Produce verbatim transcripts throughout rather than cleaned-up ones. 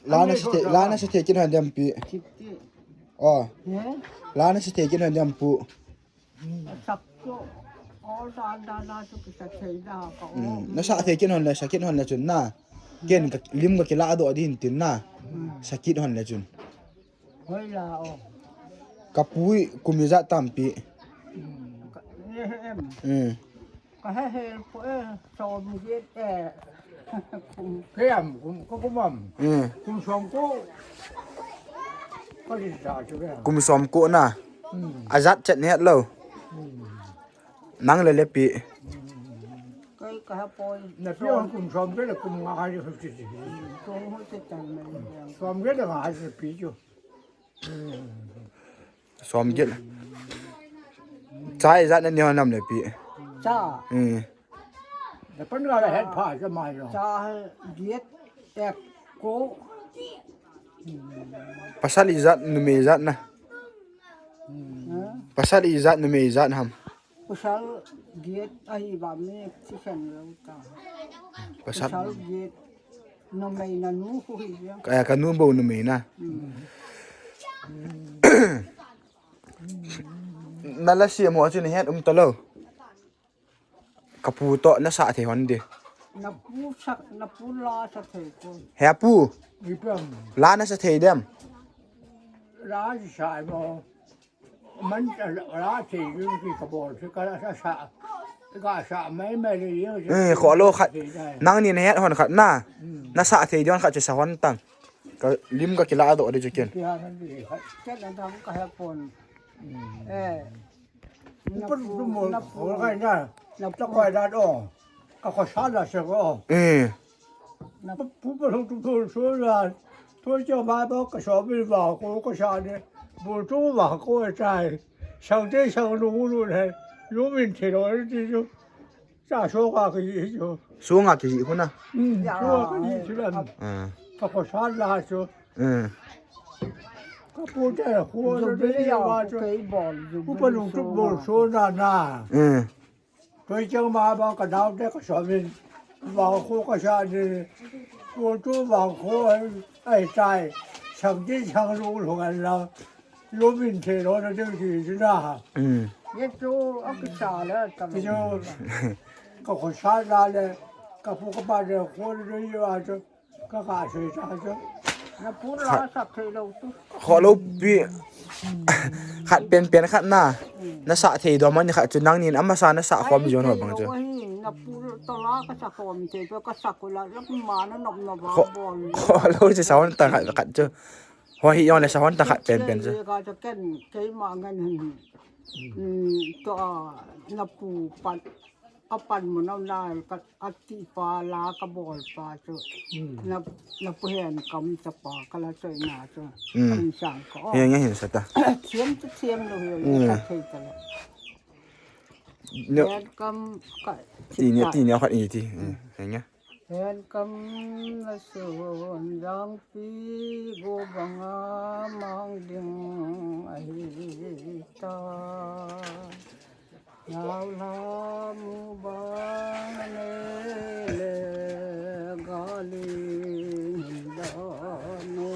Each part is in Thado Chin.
Lana sa thei, lana sa thei kin hon dem pi. Chipti. Oh. He? Lana sa thei kin hon dem pu. Sak chu. Ol dan dan na chu kisa thei da ka. Mm. Na sa thei kin hon le, sa kin hon le chun na. Ken ka lim ka kila do din tin na. Mm. Sa kin hon le chun. Hoi la o. Ka pu hi kum ijat tam pi. Mm. Ka, eh, em. Mm. Ka he he po e, som get e. Kum, kum, kum, kum am. Mm. Kum som ko. Ka li sa chu e. Kum som ko na. Mm. Ajat chet ne lo. Mm. Nang le le pi. Kai ka ha poi. Na pi ong kum som ke le kum nga ha ji hu ti ti. Kum hu ti tan na. Som ke le nga ha ji pi chu. Som get. Cha ijat na ni hon nam le pi. Cha. Mm. Da pan ga la het pha cha mai lo. Cha get ek ko. Pasal ijat numei ijat na. Hmm. Pasal ijat numei ijat ham. Pasal get ahi ba me ti khen lo ta. Pasal. Pasal get numei na nu khu hi ya. Ka, ka nu bou numei na. Hmm. Na la sia mo chu ni het um ta lo. Ka pu to na sa thei hon di. Na pu sa, na pu la sa thei ko. He pu. Ipi am. La na sa thei dem. La sa mo. Man la thei yun ki ka bol, ki ka la sa sa. Ka sa mai mai le yo. Eh, kho lo khat. Nang ni na het hon khat na. Hmm. Na sa thei di hon khat chu sa hon tang. Ka lim ka kila do di chu ken. Ki ha na di khat. Ken na dang ka he pon. Hmm. Eh. Upa lungtup mo, na pu, ko kai na, na pu. Ta kai na do. Ka ko sa la se ko. Eh. Na pu pa lungtup mo so la. To jo ma ba ka so bi ba ko ka sa ne. Bo to ba ko chai. Sang te sang lu lu ne. Lu min che lo ti ju. Cha so ka ki ju. So nga ki hu na. Mm, so ka ki ju la. Ah. Ka ko sa la so. Eh. Ka pu te khu na de wa chu. Upa lungtup mo so na na. Eh. Toi chang ma ba ka dau te ka so min. Ba khu ka sa de. Ko tu ba khu ai tai. Sang ti sang lu lu ngan la. Lu min te lo na de ki ji na. Mm. Ye chu a ki sa le ta. Ki chu ka ko sa la le. Ka pu ka pa de khu de wa chu. Ka ka sei ta chu. Na pu la sa thei lo tu. Kho lo pi. Khat pen pen khat na. Na sa thei do man khat chu nang nin ama sa na sa khom jon ho bang chu. Ai, thei lo hi, na pu to la ka sa khom thei pe ka sa ko la la ma na nom na ba bol. Kho lo chu sa hon ta khat khat chu. Ho hi yong le sa hon ta khat pen pen chu. Ka chu ken kei ma ngan hin. Mm, to a na pu pan. A pan mun am lai ka, a ti pa la ka bol pa chu. Hmm. Na, na pu hen kam cha pa ka la choi na chu. Hmm. Kan sang ko. He nge hin sa ta. Thiam chu thiam lo hi, hmm, ka thei ta lo. No. Hen kam ka ti ni, ta. Ti ni khat i ti. Hmm. He nge. Hen kam na sun jang pi go banga mang ding ahi ta. Nau la mu bang ne le ga ling hin da no.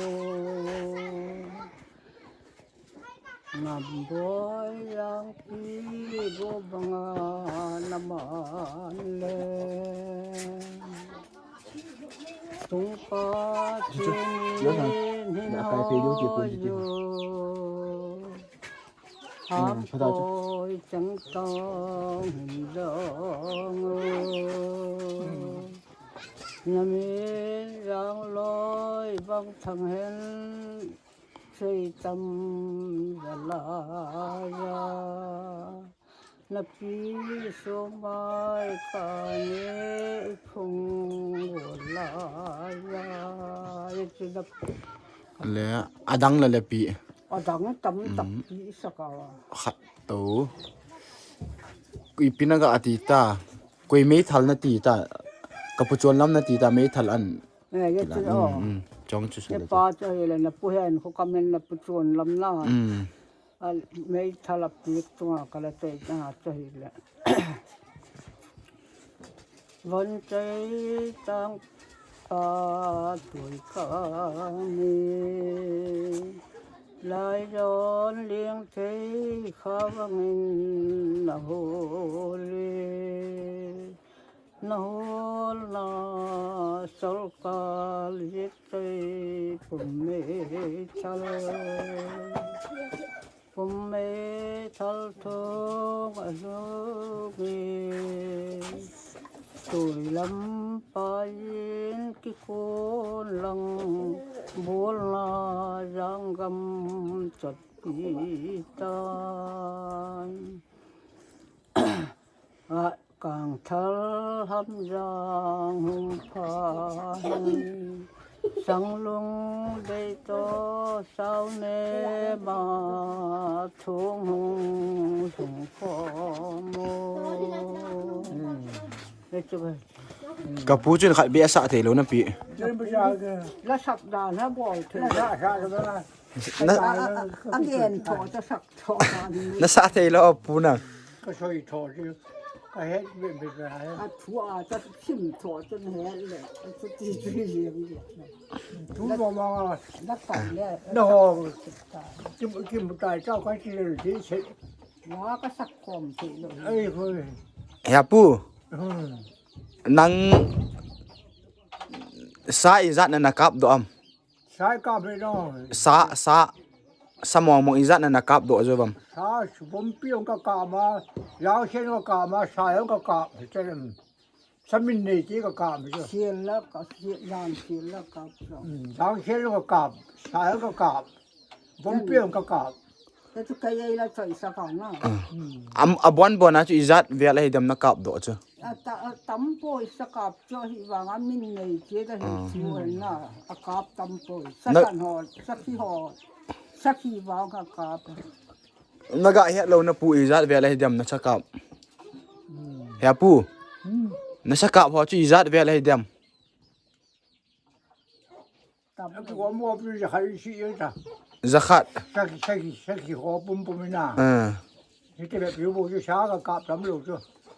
Ngam boi yang pi go banga na man le. Tung pa chin hin ho yo. Hap koi chang tong hin dong o. Na min jang loi bang thang hen sei tam ja la ya. Na pi so mai ka ne phung la ya. Ye chu da. Le, adang le le pi. Adang tam tam pi sa ka. Khat to. Ipi na ga ati ta. Koi meithal na ti ta. Ka pu chon lam na ti ta meithal an. Eh, ye chu o. Mm, mm. Chong chu sa le. Pa chu ye le na pu hen khu kam hen na pu chon lam na. Mm. A meithal a pik chunga ka la choi na chu hi le. Von choi tang pa tui kha ni. Lai jon ling thei kha vangin na hol e. Na holna sorkar jitei pum mei thal. Pum mei thal thung a lung e. Tui lam pain kikun lang, bolna jang gam chat pi tan. A kang thal ham jang hung pha hung, sang lung dei to sao ne ma thung hung hung pho mo. Ka pu chun khat beh asah thei lou na pi. La sak dan ha bol thei. Na, a, a, a, a gen tho, cha sak tho dan. Na sah thei lou pu na. Ka soi tho chu. Ka het beh beh ka he. A thu a cha sim tho cha he le. Chu ti chu hi le. Tu mo ma. Na ka le. Na ho. Kim, kim tai cha ka ti le ti se. Wa ka sak khom thei lou. Ai ko. Ya pu. Hmm. Nang sa ijat na na kap doh am? Sa kap e no. Sa, sa, sa mong mong ijat na na kap doh jo vam? Sa, subom pi ong ka kap ma, yang sen ong ka kap ma, sa ong ka kap, sa min nei ti ka kap jo. Sial la ka, sial, yang sial la kap jo. Hmm, yang sen ong ka kap, sa ong ka kap. Bom pi ong ka kap. Ka chu ka yei la choi sa ka na. Hmm. Am, a bon bon a chu ijat vel a hi dem na kap doh chu. A ta, a tam poi sa kap chu hi vang a min nei che da hi chu na. A kap tam poi. Sa kan ho, sa khi ho. Sa khi vang a kap. Na ga het lou na pu ijat vel a hi dem na sa kap. Hmm. He pu. Hmm. Na sa kap ho chu ijat vel a hi dem. Tam. Ki gom gom pi ja khai si ye ta. Jakhat. Sa khi, sa khi, sa khi ho pum pum na. Ah. Ni te be pi bo ju sa ka kap tam lou chu.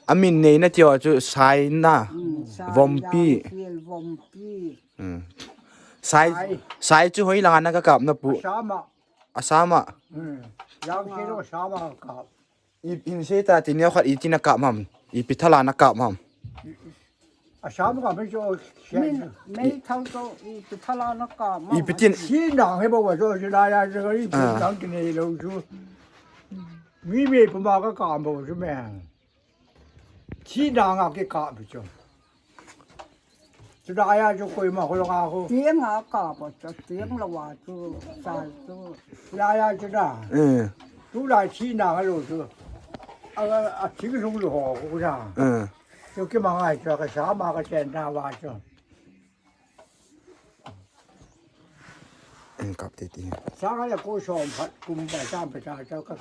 A min nei na ti ho chu sai na. Hmm, sai. Vompi. Yang sial vompi. Hmm. Sai, sai. Sai chu hoi lang na ka kap na pu. Asama. Asama. Hmm. Yang sial asama kap. I, in se ta ti neo khat i ti na kap ham. I pi thala na kap ham. Asam ka me jo. Min, mei thal to i pi thala na kap ham. I pi tin. Si nang he bo wa jo si la ya jo i pi nang ki nei lou jo. Mi me pu ma ka kap bo jo me. Si nang a ke kap jo. Chu da ya chu koima ko lo nga ko. Tiang a kap a chu, tiang lou a chu, sai chu. Ya ya chu da. Eh. Tu lai thi na nga lo chu. A, a thi lung lo ho ko da. Eh. Chu ki ma ngai chu ka sa ma ka chen da wa chu. An kap titi. Sanga ya ko som phat kum ba sam phat cha cha ka.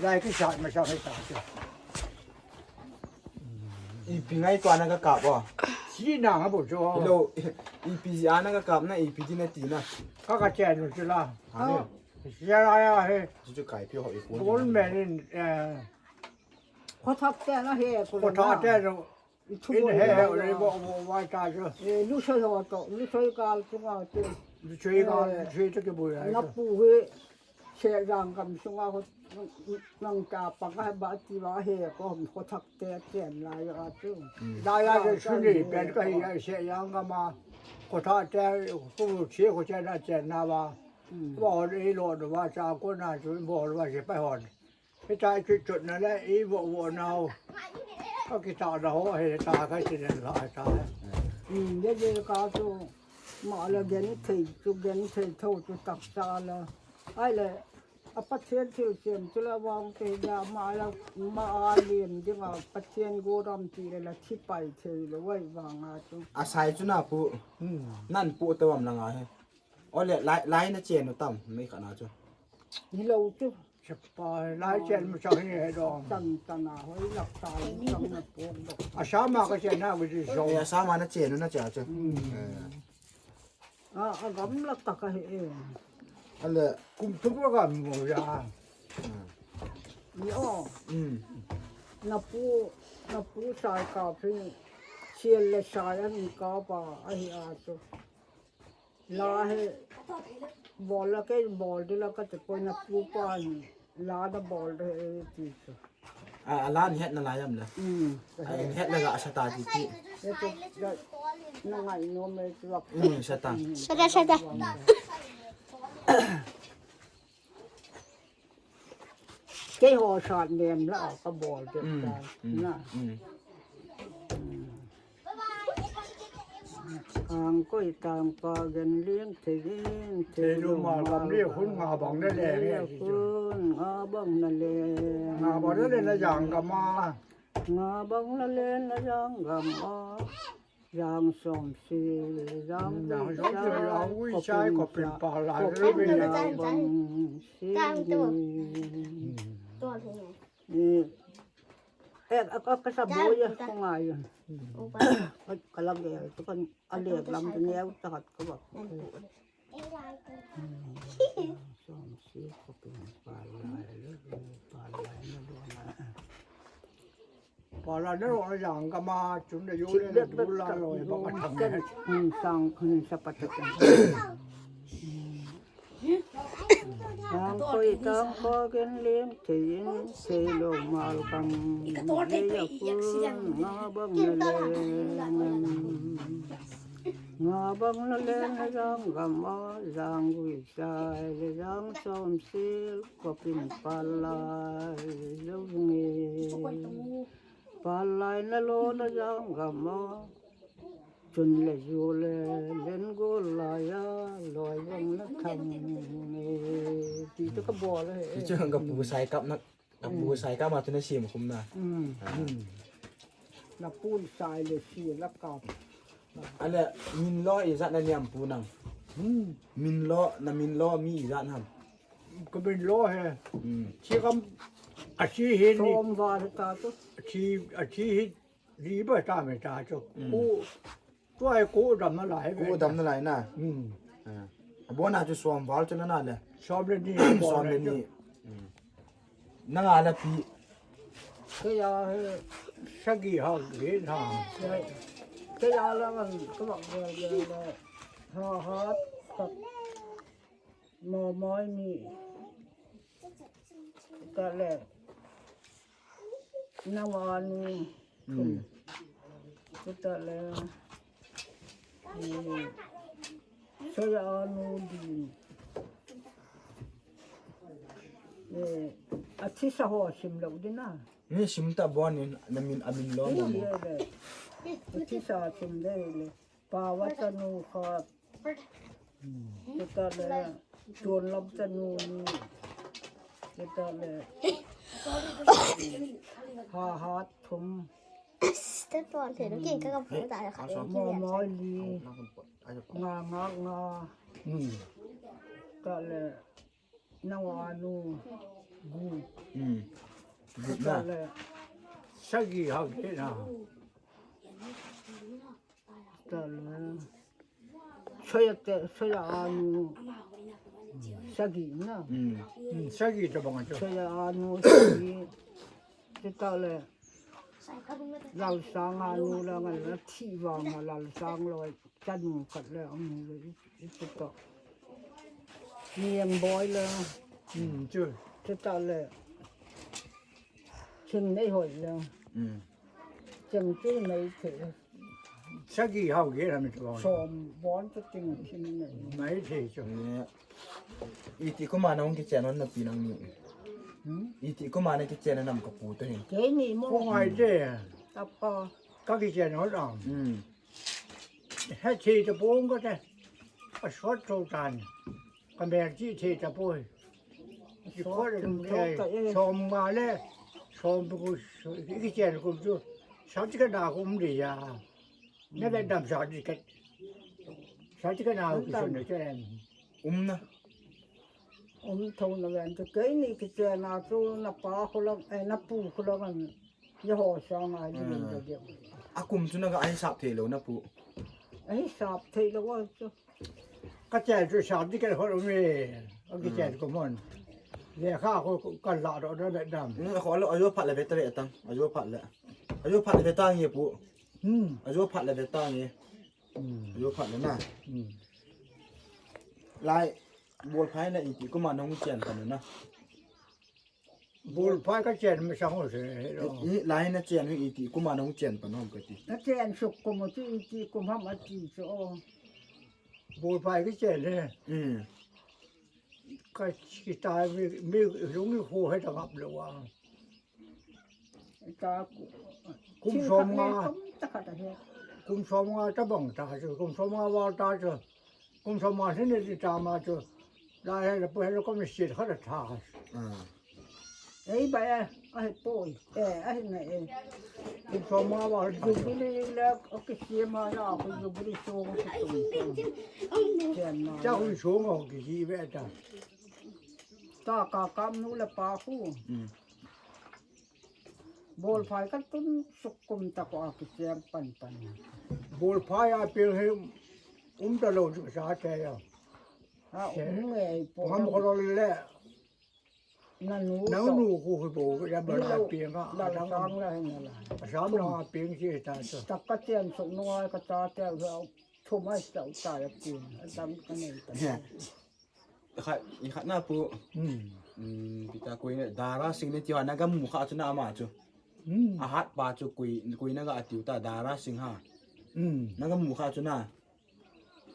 Lai ki sa ma sa phat cha cha. Ipi ngai tua na ka kap o. Si na nga bo cho. Hello. Ipi a na ka kap na ipi ti na ti na. Ka ka chen nu chu la. Ha ne. Ya ya ya he. Chu chu kai pi ho i ko. Bol men in, eh. Ko thak te na he ko. Ko thak te no. In he he, ule bo, bo, bo, ta jo. Eh, lusoi ho to, lusoi kal chunga te. Lusoi kal, eh, lusoi to ke bo ya. Na pu he, se jang kam sunga ho, nang ta pa ka ba ti ba he ko, ko thak te chen la ya chu. Mm. Da ya je su ni, pen ka hi ya se jang kam a, ko thak te, ko che ko che na chen na ba. Mm. Bo le lo do ba cha ko na chu, bo ba se pa ho. Hitia chu chutna le i vo vo nau. Ka kita da ho he ta ka chi den la ta. Hmm, ye ye ka chu ma le gen thei chu gen thei tho chu tak cha le. Ai le a Pathian thil siam chu la vang te da ma la ma a lim ding a Pathian go ram ti le la thi pai thei le wai vang a chu. A sai chu na pu. Hmm. Nan pu te vam la nga he. Ole lai, lai na chen u tam, mei kha na chu. Ni lo chu. Sepa, lai chen mu chang ni he dong. Tan tan a, hoi lak ta, chang na po dok. A sama ka chen na ku ji so. Eh, a sama na chen u na cha chu. Hmm. Eh. A, a gam lak ta ka he e. Ale. Kum thum ka gam mo ya. Hmm. Ni o. Hmm. Na pu, na pu sai ka phi. Tiel le sa yan ka pa ahi a chu. La he bol la ke bol de la ka te ko na pu pa ni. La da bol de ti chu. A, a la ni het na la yam la. Hmm. A, ni het la ga sa ta ti ti. Ye tu da na ngai no me tu la. Hmm, sa ta. Sa ta, sa ta. Keiho sat nem la ka bol de ta na. Ang koi tang pa gen ling thei in thei lu ma kam li hun nga bang na le nge ti chu. Hun nga bang na le. Nga bang na le na jang ka ma. Nga bang na le na jang ka ma. Jang som si, jang som si, jang ui sai ko pin pa la ko le pin pin la la bang si. Kang tu. Ni. Eh, a, a, ka sa bo ya ko nga yun. Ka, ka lam ya, tu kan a le lam tu ne u ta hat ko ba. Som si ko pin pa la, pa la na do na. Pala na ro na jang ka ma chun na yu le na du la lo e ba ka thang ne. Sang khun sa pa ta. Sang koi tang ko gen len thei in thei lo mal kam. Ye ya kun nga bang na le. Nga bang na le na jang gam a jang gui sai le jang som sil ko pin palai lo nge. Palai na lo na jang gam a. Chun le ju le len gol la ya loi bang na thang nge. Ti to ka bol he. Ti chu ka pu sai kap na. A pu sai ka ma tu na sim khum na. Na pu sai le si la ka. Ale min lo i jat na niam pu nang. Min lo na min lo mi i jat ham. Ka min lo he. Chi kam a chi he ni. Som va ta tu. Chi a chi he ri ba ta me ta chu. Ku Tua hi ko dam na lai ve. Ko dam na lai na. Hmm. A bona chu som val chu na na le. Som le ni. Som le ni. Hmm. Na nga la pi. Ke ya he sagi ha le na. Ke ya la ngan ko ba le le. Ha ha. Mo mo ni. Ka le. Nawanu. Hmm. Kita le. Soya anu di. Eh, a thisa ho sim lo di na. Ni sim ta bon ni na min a min lo mo. Ye le. A thisa sim le le. Pawa tanu khat. Kita le. Tuan lam tanu ni. Kita le. Ha ha thum. Te tuan the lo kin ka ka pu ta ka. Mo mo li. Nga nga nga. Kita le. Nawanu. Gu. Gu na. Kita le. Sagi ha kita na. Tala. Soya te, soya anu. Sagi na. Hmm. Hmm, sagi ta bang ajo. Soya anu sagi. Te tala. Lal sang anu la ngan la thi vang ma lal sang lo. Chanu kat le amu le. Te to. Niang boy le. Hmm, chu. Te tala. Chim nei hoi le. Hmm. Chim chu nei the. Sagi hao ge la mi to. Som bon to ting ting ne. Mai the cho. Iti kuma na hung kichen hon na pi nang ni. Hmm? Iti kuma na kichen na nam ka pu to hin. Ke ni mo. Ko ngai de. Apa. Ka kichen hon am. Hmm. He the to bong ko te. A short to tan. Ka mer chi the ta poi. Ki ko le som nga le, som bu ku, ki chen ku chu. Sa ti ka na ku um de ya. Na le dam sa ti ka. Sa ti ka na ku son de chen. Um na. Um tho na ven chu ke ni ki chen na chu na pa khu lo, eh, na pu khu lo kan. Ye ho sa nga ji de de. A kum chu na ka ai sap thei lo na pu. Ai sap thei lo wa chu. Ka che chu sa di ka ho me. A ki che ko mon. Le kha ko ka la do do le dam. Ni ho lo ayo phat le ve ta ve tang. Ayo phat le. Ayo phat le ve tang ye pu. Hmm. Ajo phat le ve ta nge. Hmm. Ajo phat le na. Hmm. Lai, bolphai na iti kum a nahung chen pan na. Bolphai ka chen masang ho se, he lo. Ni lai na chen hu iti kum a nahung chen pan hom kati. Na chen suk kum chu iti kum ham ati chu o. Bolphai ka chen he. Hmm. Ka kita mi, mi lung ni ho he ta ngap lo wa. Ta ku. Kum som nga. Kum som nga ta bang ta chu, kum som nga val ta chu. Kum som nga hin ni ta ma chu. La he la pu he la kum sit kha ta tha. Ah. Ei ba e, a he poi. E, a he na e. Kum som nga val ta. Jubilee la, o ki si ma la, ku jubilee so ko tum. Chen ma. Ta ku so nga ki si ve ta. Ta ka kam nu la pa ku. Mm. Bolphai ka tun suk kum ta ko a kicheng pan pan. Bolphai a pil he um ta lo chu sa te ya. A um nge po. Ngam ko lo le. Na nu Na to. Nu ku ku bo ya ba la Ni lo. Pil nga. La A dang. Sang la he na la. A sam na pil si ta to. Ta ka chen suk nu ai ka ta te ya. Thu mai sa ta ya pil. A dang ka nei ta. Yeah. Khat, i khat na pu. Hmm. Hmm, pita koi na, Dara Singh ni tiu na ga mu kha chu na ama chu. Hmm. A hat pa chu koi, koi na ga tiu ta Dara Singh ha. Hmm. Na ga mu kha chu na.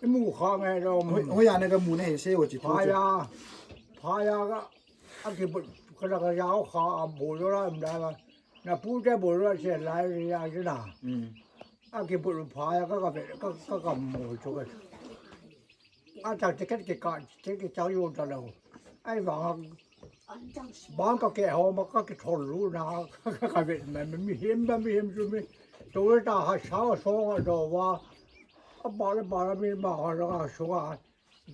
I mu kha nge lo. Hoi, hoi ya na ga mu na he se o chi tu chu. Phaya. Phaya ga. A ki bu, ka la ga ya kha a bu lo la da ga. Na pu te bu lo se lai ya ji na. Hmm. A ki bu phaya ka ka be, ka, ka ka mu chu ka. A ta ticket ki ka, ticket ki chang yo ta lo. Ai vang, vang ka ke ho ma ka ki thol lu na, ka ka vet ma, mi him ba, mi him chu mi. To ta ha sa so nga do wa. A ba le ba le mi ma ha ra so nga.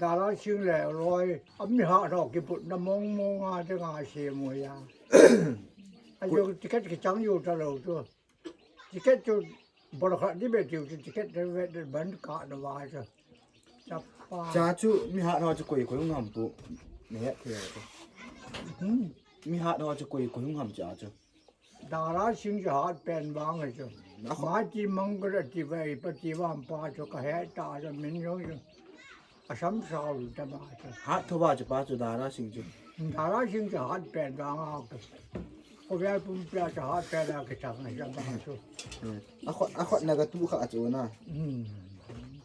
Dara Singh le loi, a mi ha ro ki put na mong mong a te nga se mo ya. A yo ticket ki chang yo ta lo chu. Ticket chu bol khat ni be tiu chu ticket de ve de ban ka na wa chu. Chapa. Cha chu mi hat ho chu koi koi hung ham pu. Ne he koi ko. Hmm. Mi hat ho chu koi koi hung ham cha chu. Dara Singh chu hat pen vang chu. Na kho. Mighty Monk ra ti ve pa ti vam pa chu ka he ta chu min jong chu. A sam sao ta ba chu. Hat tho ba chu pa chu Dara Singh chu. Dara Singh chu hat pen vang a ka. Ko vel pum pia chu hat pen a ka chang a ba chu. Hmm. A khot, a khot na ga tu kha chu na. Hmm.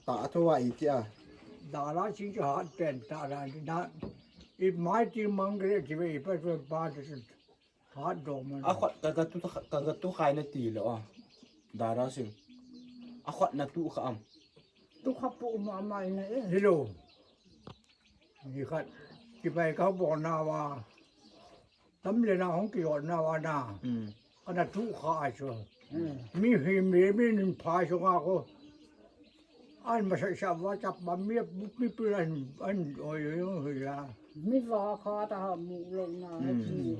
Ta a tho wa i ti a. Dara Singh chu hat pen ta ra na. I Mighty Monk ra ti ve pa chu pa chu. Hat do man. A khot ka ga tu, ka ga tu khai na ti lo a. Dara Singh. A khot na tu kha am. Tu kha pu ma mai na e. Hello. Ni khat. Ki pai ka bo na wa. Tam le na hong ki yo na wa na. Hmm. Ka na tu kha a chu. Hmm. Mi hi mi, mi nin pha chu nga ko. An ma sa sa wa chap ba mi, mi pi an, an oi oi oi ya. Mi va kha ta ha mu lo na. Hmm.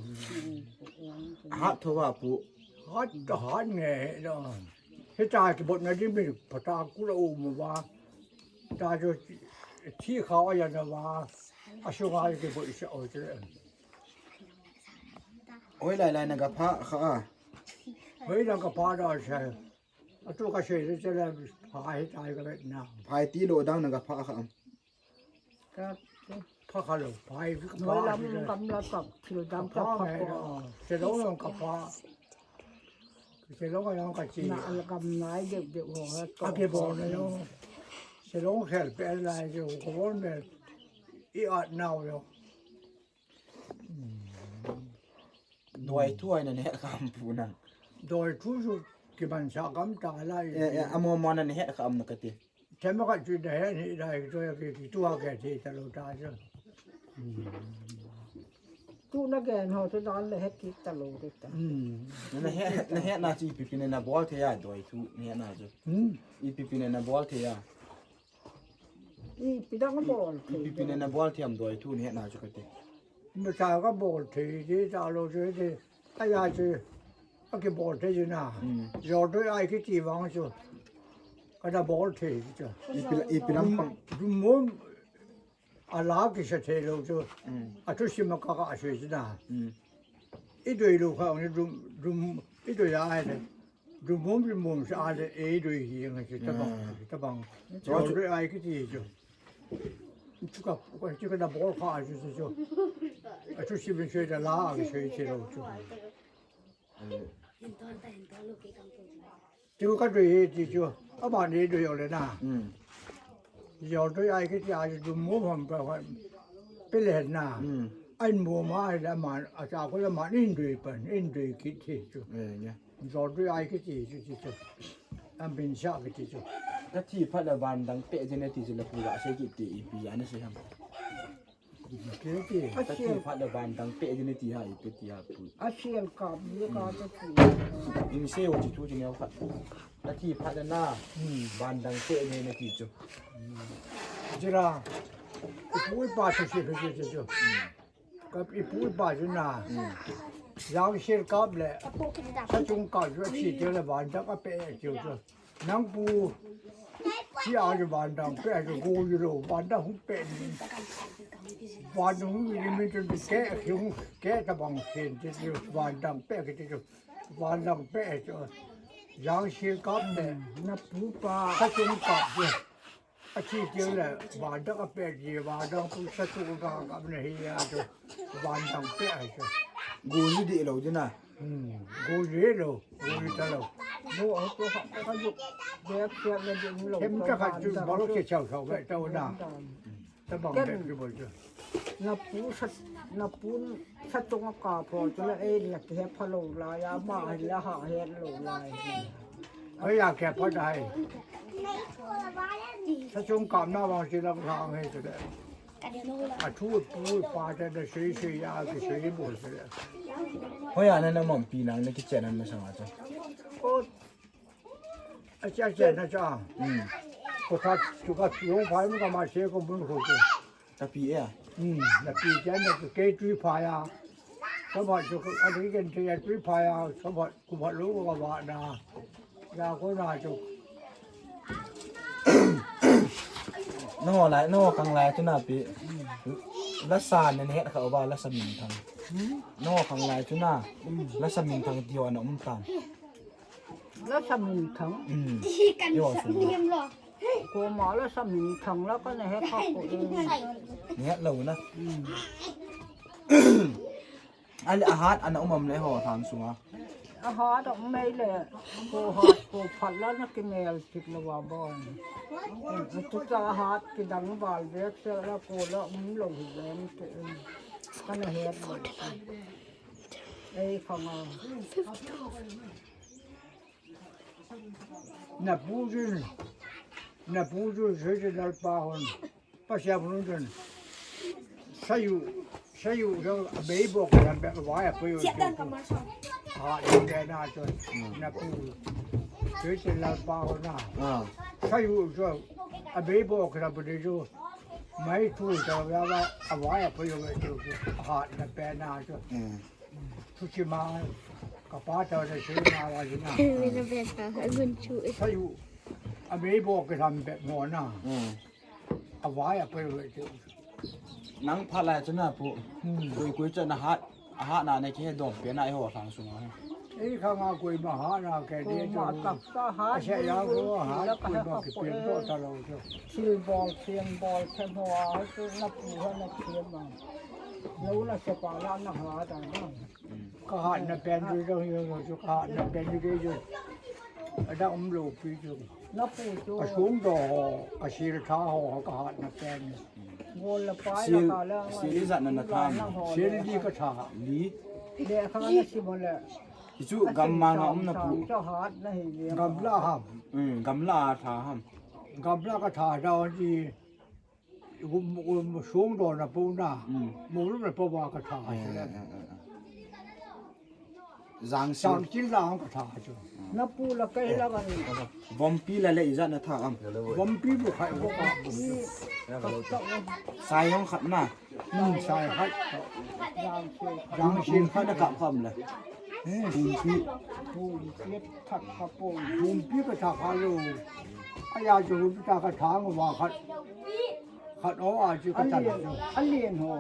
Hmm. Hat tho wa pu. Hat ta hat nge he lo. He ta ki bot na di mi pa ta ku lo mu wa. Ta jo thi kha wa ya na wa. A su nga ki bot sa o che. Oi lai lai na ga pha kha a. Oi lai ka pha da sa. A tu ka se se le pha he ta ka le na. Phai ti lo dang na ga pha kha am. Ka pha kha lo, phai ka pha. Noi lam kam la ka thil dam ka pha ko. Se lo lo ka pha. Se lo ka yang ka chi. Na al kam nai de de ho ha. A ke bo na yo. Se lo khel pe lai de ko bon me. I at nau yo. Doi thu ai na ne kam pu na. Doi thu su ki ban sa kam ta lai. E, e, amo mo na ne he kam na ka ti. Tema ka chu da he ni da to ya ki, ki tu a ke ti ta lo ta chu. Tu na ke no tu da le he ki ta lo de ta. Hmm. Na he, na he na chi pi pi ne na bol the ya doi thu ne na chu. Hmm. I pi pi ne na bol the ya. I pi dang bol. I pi pi ne na bol the am doi thu ne na chu ka ti. Ma cha ka bol the de ta lo chu de. A ya chu. A ki bol the ju na. Hmm. Jo do ai ki ti wang chu. Ka da bol the chu. I pi, i pi lam pang. Du mo a la ki sa the lo chu. Hmm. A tu si ma ka ka se chu na. Hmm. I doi lo kha ni du, du, i doi ya ai de. Dumum, dumum, sa ale, e, dui hi, nga, si, tabang, tabang. Jol dui ai kiti chu. Chu ka, ka, chu ka da bol kha chu, chu, chu. A chu si bin sui da la, a sui chi lo chu. Chu ka dui hi ti chu. A ba ni dui o le na. Jol dui ai kiti a chu dumum ham pa, pa. Pe le na. Ai mu ma ai la ma, a cha ko la ma ni dui pa, ni dui kiti chu. Jol dui ai kiti chu, chu, chu. An bin sa kiti chu. Ka thi phat le van dang pe je ne ti chu le pu la se kiti ipi ja ne se ham. Kiti. Ka thi phat le van dang pe je ne ti ha ipi ti ha pu. A sial ka bi ka ta ti. In se o chi thu chi ne o khat. Ka thi phat le na. Van dang pe je ne ti chu. Jira. Ipu ipa chu si chu chu chu. Ka ipu ipa chu na. Jang sir kap le. Sa chung kap chu si te le van dang a pe chu chu. Nang pu. Si a chu van dang pe chu go ju lo. Van dang hung pe ni. Van dang hung ni mi chu ke hung ke tabang sen chu van dang pe ke chu. Van dang pe chu. Jang sir kap le. Na pu pa. Sa chung kap chu. A thi teng le, van dang a pe ji, van dang pu sa tu ka ka na hi a chu, van dang pe a chu. Gu ni di lo di na. Hmm, gu ni lo, gu ni ta lo. Bu a chu ha, ka ju, de ke le di lo. Hem ka ka ju ba lo ke chau chau ve ta na. Ta bang de ju bo chu. Na pu sa, na pu sa chung a ka pho chu le, e, na ke pha lo la ya ma la ha he lo la. Oi, ya ke pha dai. Sa chung kam na vang si lang lang he chu le. A thu pu pa te de sui sui ya ke sui bo chu le. Hoi a na na mom pi nang ne ki chen an na sa ma chu. Ko A cha cha na cha. Ko tha chu ka chu phai mu ka ma se ko mun ko chu. Tapi e. Na pi cha na ke tui phai a. Ka ba chu ka a ri ken te tui phai a. Ka ba ku ba lu ka ba na. Ya ko na chu. No lai, no kang lai chu na pi. La sa ne ne kha ba la sa min thang. No kang lai chu na. La sa min thang ti o na um tan. La sa min thang. Ti kan sa min lo. Ko ma la sa min thang la ka na he kha ko. Nge lo na. Ale a hat ana um am le ho thang sunga. A hat a um mai le. Ko hat ko phat la na ki mel tik lo wa bon. Tu ta hat ki dang bal vek se la ko la um lo hi ven te. Ka na he. Ei khang a. Na pu jun, na pu jun, sui jun lalpa hon. Pasiap hon jun. Sayu, sayu jun, a bei bok jun, a bei bok jun. Ha, jun de na jun, na pu. Sui jun lalpa hon na. Sayu jun, a bei bok jun, a bei jun. Mai tu jun, a vai a pu jun, ha, na pe na jun. Thuchima, ka pa ta le sui ma wa jina. Mina beta, agun chu. Sayu, a bei bok ke tham be mo na. A vai a pe we chu. Nang pha lai chu na pu. Koi koi chu na hat, a hat na ne ke dom pe na e ho thang sunga. Ei kha nga koi ma hat na ke de chu. Ko ma tak sa hat. A se ya ko hat koi ma ke pe to ta lo chu. Thil bol, thil bol, thil bol, a chu na pu ha na thil ma. Lo la se pa la na hat a na. Ka hat na pen chu jong jong jong chu ka hat na pen chu kei chu. A da um lo pi chu. Na pu chu. Ka sung do ho, ka sil tha ho, ka hat na pen. Gol la pai la ka la. Sil, sil i zat na na tha. Sil li ka tha. Li. Le kha na si mo le. Ki chu gam ma nga um na pu. Chu hat na hi le. Gam la ham. Mm, gam la tha ham. Gam la ka tha da ji. Sung do na pu na. Mu lu na pu ba ka tha. Jang si. Jang si la ka tha chu. Na pu la kai la ban. Vompi la le ija na tha am. Vompi bu khai bu ka. Sai hong khat na. Sai khat. Jang si khat na kap kham le. Vompi. Vompi khat kap. Vompi ka tha kha lo. Aya chu ta ka tha ngo ba khat. Khat o a chu ka tan chu. A lien ho.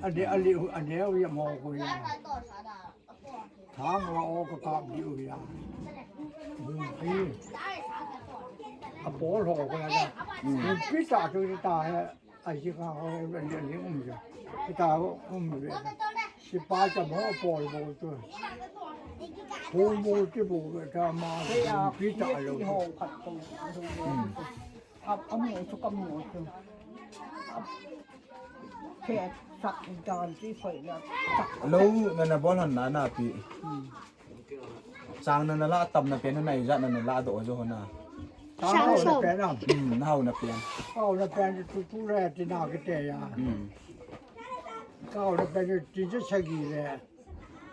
A de a li a de u ya mo ko ya. Thang la o ka ka bi u ya. Hungpi. A bol ho ko la. Hungpi ta tu ta he. A ji ka ho le le um ja. Ta ho um le. Si pa ta mo bol bol tu. Ho mo ti bo ta ma. Hungpi ta lo. Ho khat ko. A, a mu chu ka mu chu. A, phe sak dan chi khoi la. Sak. Lo na na bol han na na pi. Hmm. Chang na na la tam na pen na ijat na na la do jo na. Chang na pen na. Hmm, na hau na pen. Hau na pen tu tu le ti na ke te ya. Hmm. Hau na pen ti je sagi le.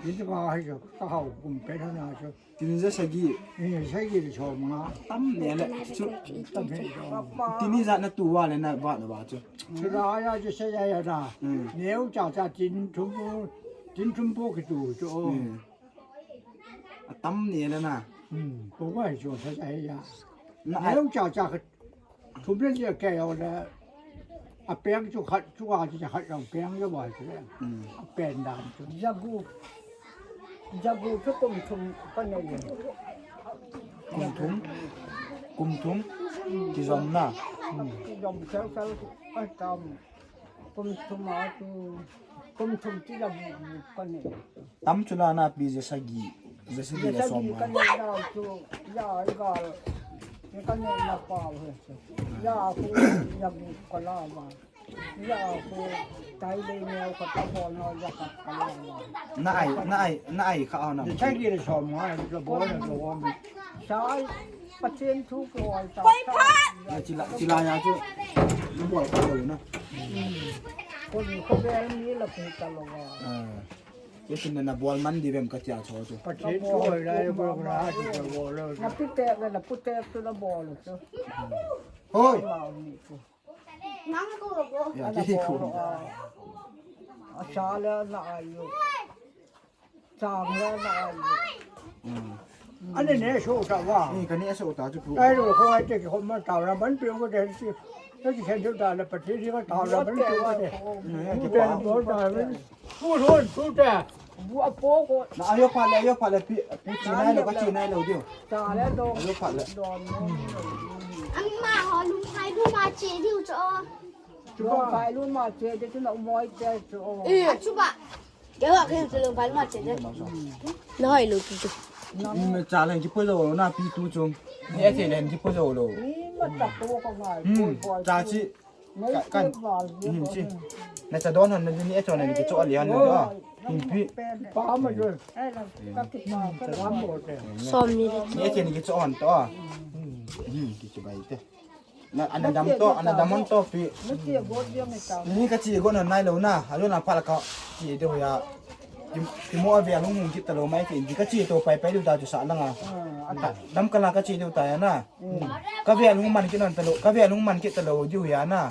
Ni ma ha jo ka hau kum pen na jo. Tin ja sagi. Ni sagi le som nga. Tam ne le. Chu. Tam he jo. Tin ijat na tu wa le na wa na wa chu. Chu la ya je se ya ya da. Hmm. Neu cha cha tin thum pu, tin thum pu ki tu chu. Hmm. A tam ne le na. Hmm. Pu wa jo sa sa ya. Na ai. Neu cha cha ka Thum le lia ke yo le. A peng chu khat chu a chu khat jong peng yo ba chu le. Hmm. A pen dam chu. Jagu. Jagu chu kum thum ka nei. Kum thum. Kum thum. Kijom na. Hmm. Kijom sel sel a tam. Kum thum a chu, kum thum ti la bu bu ka nei. Tam chu la na pi je sagi, je sagi le som ka nei na chu, ya ai gal. Ka nei na pa he chu. Ya ku, ya bu ka la ba. Ya ku, tai le ne ka ta bo no ya ka ka la ba. Na ai, na ai, na ai kha na. Je sagi le som nga, le bo na bo. Sai, Pathen thu ko ai ta. Koi pha. Na chila, chila ya chu. Na bol ka lo na. Ko ni ko be ni la pe ta lo wa. Ah. Ye sin na bol man di vem ka tia cho chu. Pathen thu ai la ye ko na ha chu ko lo. Na pi te na pu te tu na bol chu. Hoi. Ma ni ko. Nang ko lo. Ya, ana ti ko. Bol, ah. A sa le na ai yo. Chang le na ai. Hmm. Ani ne so ta wa. Ni ka ne so ta chu pu. Ai lo ko ai te ki ko ma ta la ban pe ko de ti. Te ki khen ta la pa ti ri ko ta la ban pe ko de. Ni ke pa. Pu ron pu ta. Bu a po ko. Na ayo pa le, ayo pa le pi, pu chi nai lo ka chi nai lo diu. Ta le do. Ayo pa le. An ma ho lum phai lum a che diu cho. Lum phai lum a che de chu na moi te cho. Eh. Chuba. Kei a kei chu lung pai ma che de. Na hoi lo pi chu. Ni me cha len ki po lo na pi tu chung. Ni a che len ki po lo lo. Ni ma cha po ko ngai. Hmm. Cha chi. Kan. Hmm, chi. Na cha don han ni a cho na ni ki cho li han na. Hmm, pi. Pa ma jo. Ai la. Ka ki pa. Cha mo te. Som ni de. Ni a che ni ki cho han to. Hmm, ki chi bai te. Na, ana dam to, ana dam on to pi. Ni ka chi gon nai lo na. Alo na pal ka chi de ya. Ki, ki mo ave hung hung kit ta lo mai ki. Ka chi to pai pai lu ta chu sa langa. Dam ka la ka chi de ta ya na. Ka ve hung man kit non ta lo. Ka ve hung man kit ta lo diu ya na.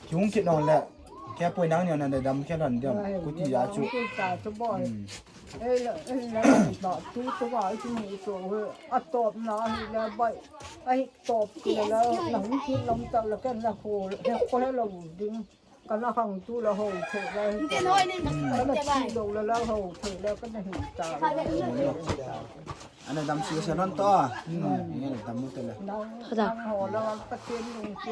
Ki hung kit non le. Kei poi nang ni na dam kei non diam. Ku ti ya chu. Hmm. Ei la, ei la, ba, tu, tu ba, tu, tu, a top na, hi la, ba, ai, top, ki la, la, na, hi, ki lam, ta, la, kan, la, ho, he, ko, he, la, ding, ka, la, hang, tu, la, ho, the, la, he, ka, la, chi, lo, la, la, ho, the, la, ka, na, hi, ta, la, la, Ana dam si sa non to. Hmm. Ni dam mo te la. Nang, nang, ho, la, ka, chen,